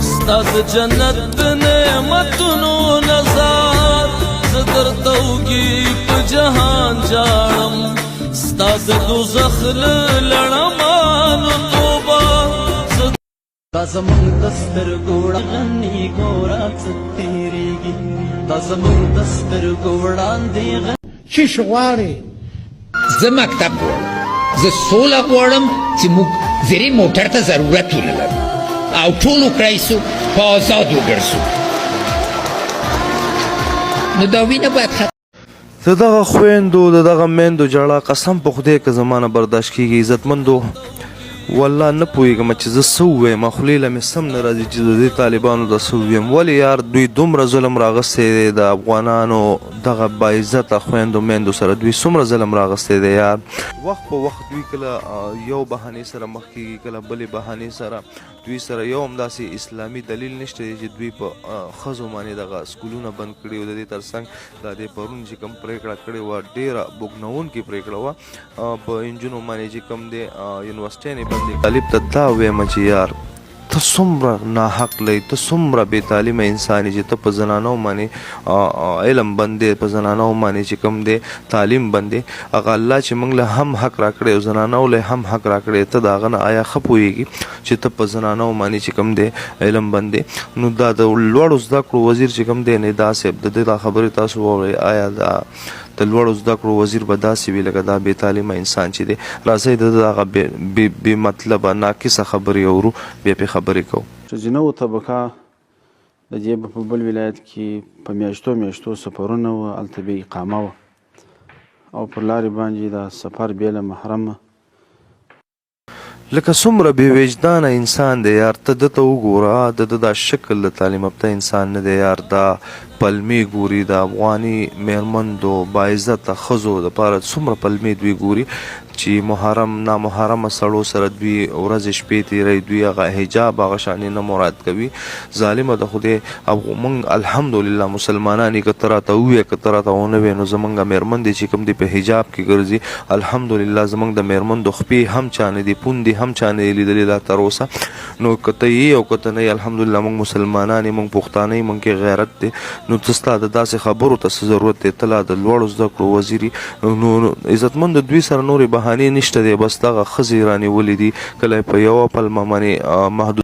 ستا د جنت د نعمتونو نظر زه درته وږي په جهان جاړم، ستا د دوزخ له لړمانو توبه. دا زمونږ د سترګو غني ګورا څه تیریږي، دا زمونږ د سترګو وړاندې. چیش غواړي؟ زه مکتب غواړم، زه سوله غواړم چې موږ زری موټر ته ضرورت ولرو او ټول وکړای سو په آزاد وګرځو، نو دا وینه باید ختم. د دغه خويندو، د دغه میندو ژړا قسم په خدای که زما نه برداشت کیږي. عزتمندو، والله نه پوهېږم چې زه څه ووایم، خولې له مې سم نه راځي چې د دې طالبانو ته څه ووایم. ولې یار دوی دومره ظلم راغستی دی؟ د افغانانو دغه باعزته خویندو میندو سره دوی څومره ظلم راغستی دی یار. وخت په وخت دوی کله یو بهانې سره مخ کیږي، کله بلې بهانې سره. دوی سره یو هم داسې اسلامي دلیل نشته چې دوی په ښځو باندې دغه سکولونه بند کړي. او د دې ترڅنګ دا د پرون چې کوم پرېکړه کړې وه، ډېره بوږنوونکې پرېکړه وه، په انجونو باندې چې کوم دی یونیورسټۍ بندې. طالب ته دا وایم چې یار ته څومره ناحق لې، ته څومره بې تعلیمه انسان یې چې ته په زنانو باندې علم بندې، په زنانو باندې چې کوم دی تعلیم بندې. هغه الله چې موږ له هم حق راکړی او زنانو له هم حق راکړی، ته د هغه نه آیا ښه پوهېږي چې ته په زنانو باندې چې کوم دی علم بندې؟ نو دا د لوړو زده کړو وزیر چې کوم دی ندا صاحب، د ده دا خبرې تاسو واورئ. آیا دا د لوړو زده کړو وزیر به داسې وي لکه دا بې تعلیمه انسان چې دی؟ راځئ د ده دغه بې مطلبه ناقصه خبرې اورو، بیا پرې خبرې کوو. ښځینه وو طبقه د دې به په بل ولایت کې په میاشتو میاشتو سفرونه وه، هلته بیا اقامه وه او پر لارې باندې دا سفر بې له محرمه. لکه څومره بې وجدانه انسان دی یار، ته ده ته وګوره، د ده دا شکل د تعلیم یافته انسان نه دی یار. دا پلمې ګوري د افغاني میرمندو باعزته ښځو دپاره، څومره پلمې دوی ګوري چې محرم نامحرمه سړو سره دوی ورځې شپې تیروي، دوی هغه حجاب هغه شانې نه مراد کوي. ظالمه د خدای، موږ الحمدلله مسلمانان یې، که ته راته ووایې که ته راته ونه وایې، نو زموږ میرمن دې چې کوم دی په حجاب کې ګرځي. الحمدلله زموږ د میرمندو خپې هم چا نه دي، پوندې هم چا نه دي لیدلې لا تر اوسه. نو که ته یې او که ته نه یې، الحمدلله موږ مسلمانان یې، موږ پښتانه یې، موږ کې غیرت دی. نو ته ستا د داسې خبرو ته څه ضرورت دی؟ ته لا د لوړو زده کړو وزیر. نو عزتمند، دوی سره نورې بهانې نشته دی، بس دغه ښځې رانیولې دي، کله په یوه پلمه باندې محدود.